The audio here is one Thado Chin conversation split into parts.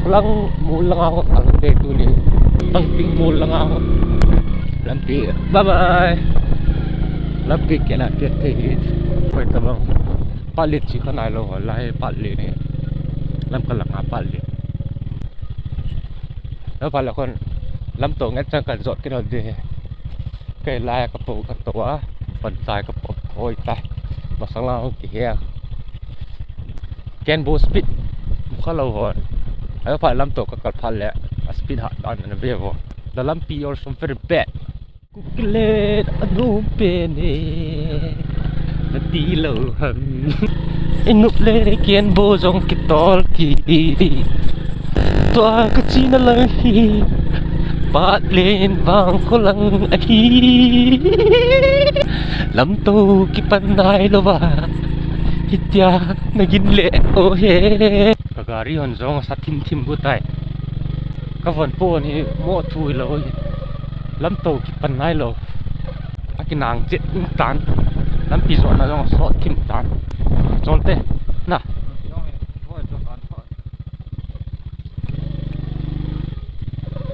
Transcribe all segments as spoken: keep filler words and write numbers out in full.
Lang mol langa ho kal te tuni. Pangping mol langa ho. Lampi. Bye bye. Lampi kena pia te hi. Koi tabang. Palit chi khanai lou ho lai palit ni. Lam kalanga palit. Lam palit kon. Lamto nget chang kan jot kit ho de. Kei lai kapo kato a, panchai kapo hoi ta. Masang lang hung kihe. Ken bo speed. Mukha lou hon. Ayo pha lamto kakal pha le. A speed ha dan na ve vo. The lampi also very bad. Kukilet anu pene. Nati lou ham. Inup le ken bo jong kitol ki. Tua kachina lang hi. Patlen vang kholang ahi. Lamto kipan nai lou va. Hitia nagin le o he. Ka gari hon jong sa thim thim bu tai. Ka von pon hi mo thui lou hi. Lamto kipan nai lou. Akinang chet in tan. Lampi jona jong sot thim tan. Chol te. Na.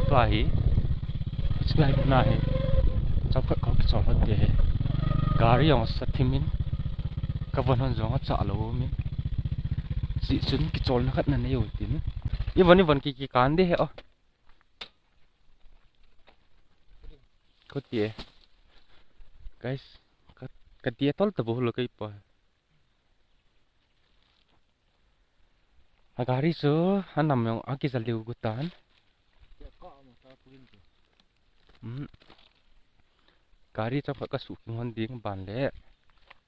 Tua hi. Slide na hi. Chau khat kau kichol hot te hi. Gari jong sa thim in. Ka von hon jong acha lou min. Si sun kichol na khat na nei u tin. I von i von ki ki kan de he o. Ko ti e. Guys, ka, ka ti e tol ta bo lo kai pa. A gari chu anam jong akija liu gu tan. Hmm. Gari chang khat ka suh king hon ding ban le.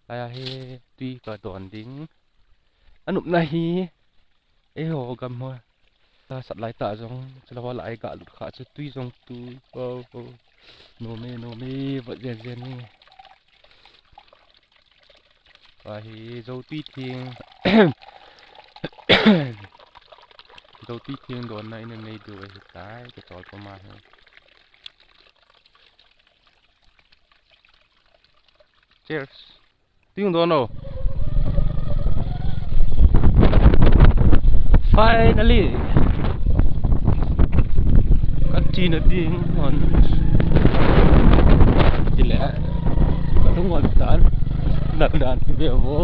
Lai a hi tui ka don ding. Anupna hi. Eiho gam ho. Ta sat lai ta jong. Chulai a lai ga lut kha chu tui jong tu. Oh, oh. No me, no me. Vat jen jen ni. Ahi, Zotui thing. Zotui thing donna in anei diu ahitai, kichol puma hi. Cheers. Tui hung don o. Finally. Ka tina ding hon. Ti le. Ka lung hon tan. Nan dan ti be vo.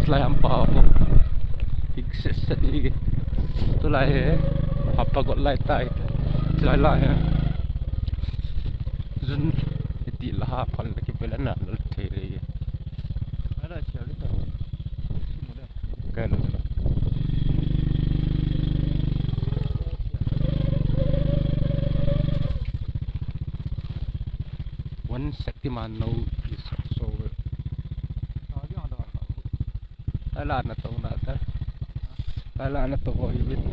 Slide am pa vo. Big set set ni. Tulai he. Hapa got lai tai. Tulai lai he. Jun. Iti la ha phan la ki pela na lal thei re. Kan. One Shaktiman now is so. Ala na tong na ta. Ala na tong ho ibit.